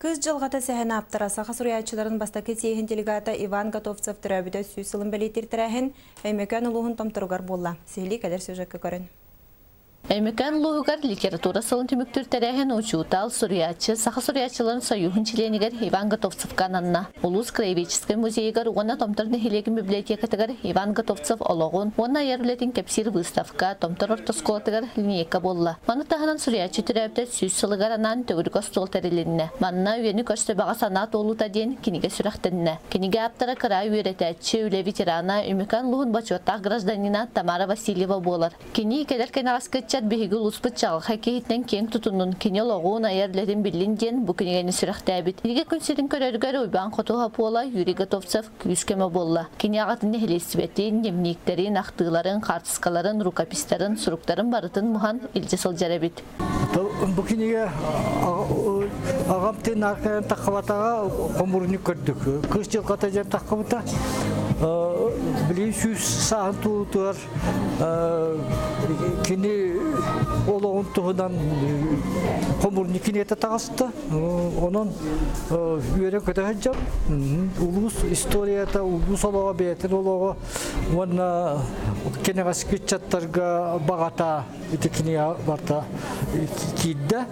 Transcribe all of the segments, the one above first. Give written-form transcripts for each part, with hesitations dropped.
Кыыс дьылҕата сэһэн ааптара, саха суруйааччыларын бастакы съеһин делегата Иван Готовцев төрөөбүтэ 100 сылын бэлиэтиир тэрээһин Өймөкөөн улууһун Томторугар буолла. Сиһилии кэлэр сюжекка көрүн. Өймөкөөн улууһугар литература сылын түмүктүүр тэрээһин учуутал, суруйааччы, саха суруйааччыларын сойууһун чилиэнигэр Иван Готовцевка ананна. Улуус краеведческай музейыгар уонна Томтор нэһилиэгин библиотекатыгар Иван Готовцев олоҕун уонна айар үлэтин кэпсиир выставка, Томтор орто оскуолатыгар линейка буолла. Маны таһынан суруйааччы төрөөбүтэ 100 сылыгар анаан төгүрүк остуол тэрилиннэ. Манна «Үйэни көрсө баҕа санаа туолуута» диэн кинигэ сүрэхтэннэ. Кинигэ ааптара кыраайы үөрэтээччи, үлэ ветерана, Өймөкөөн улууһун бочуоттаах гражданина Тамара Васильева буолар. Кини кэлэр кэнэҕэски ыччат биһиги улууспут чаҕылхай киһитинэн киэҥ тутуннун, кини олоҕун, айар үлэтин биллин диэн бу кинигэни сүрэхтээбит. Кинигэ күн сирин көрөрүгэр Уйбаан Хотуһап уола Юрий Готовцев күүс-көмө буолла. Кини аҕатын нэһилиэстибэтин, дневниктэрин, ахтыыларын, хаартыскаларын, рукопистарын, суруктарын барытын муһан илдьэ сылдьар эбит. Бу кинигэ аҕам тыыннаах таххыбатаҕа хомуурунньук көрдүк. Кыыс дьылҕата диэн таххыбыта. Билигин 100 сааһын туолуутугар кини олоҕун туһунан хомуурунньук кинигэтэ таҕыста. Онон үөрэ көтө сылдьар. Улуус историята, улуус олоҕо, бэйэтин олоҕо уонна кэнэҕэски ыччаттарга баҕата ити кинигэ барыта киирдэ.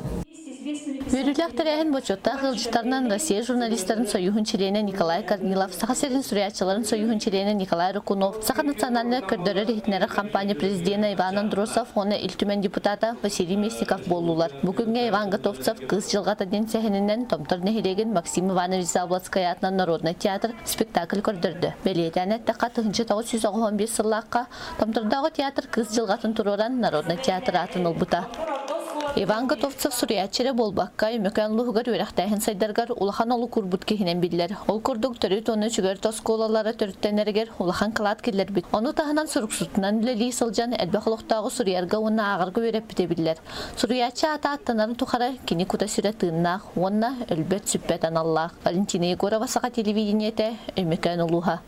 Үөрүүлээх тэрээһин бочуоттаах ыалдьыттарынан Россия журналистарын сойууһун чилиэнэ Николай Корнилов, Саха сирин суруйааччыларын сойууһун чилиэнэ Николай Рыкунов, Саха национальнай көрдөрөр-иһитиннэрэр компания президенэ Иван Андросов уонна Ил Түмэн депутата Василий Местников буоллулар. Бу күҥҥэ Иван Готовцев «Кыыс дьылҕата» диэн сэһэнинэн Томтор нэһилиэгин Максим Иванович Заболоцкай аатынан народнай театр спектакль көрдөрдө. Бэлиэтээн эттэххэ, 1995 сыллаахха Томтордооҕу театр «Кыыс дьылҕатын» туруоран народнай театр аатын ылбыта. Иван Готовцев суруйааччы эрэ буолбакка, Өймөкөөн улууһугар үөрэхтээһин сайдарыгар улахан олук уурбут киһинэн биллэр. Ол курдук төрүт уонна үчүгэй оскуолалара төрүттэнэригэр улахан кылаат киллэрбит. Ону таһынан суруксутунан үлэлии сылдьан элбэх олохтооҕу суруйарга уонна ааҕарга үөрэппитэ биллэр. Суруйааччы аата аттанарын тухары кини кута-сүрэ тыыннаах уонна өлбөт-сүппэт аналлаах. Валентина Егорова, Саха телевидениетэ, Өймөкөөн улууһа.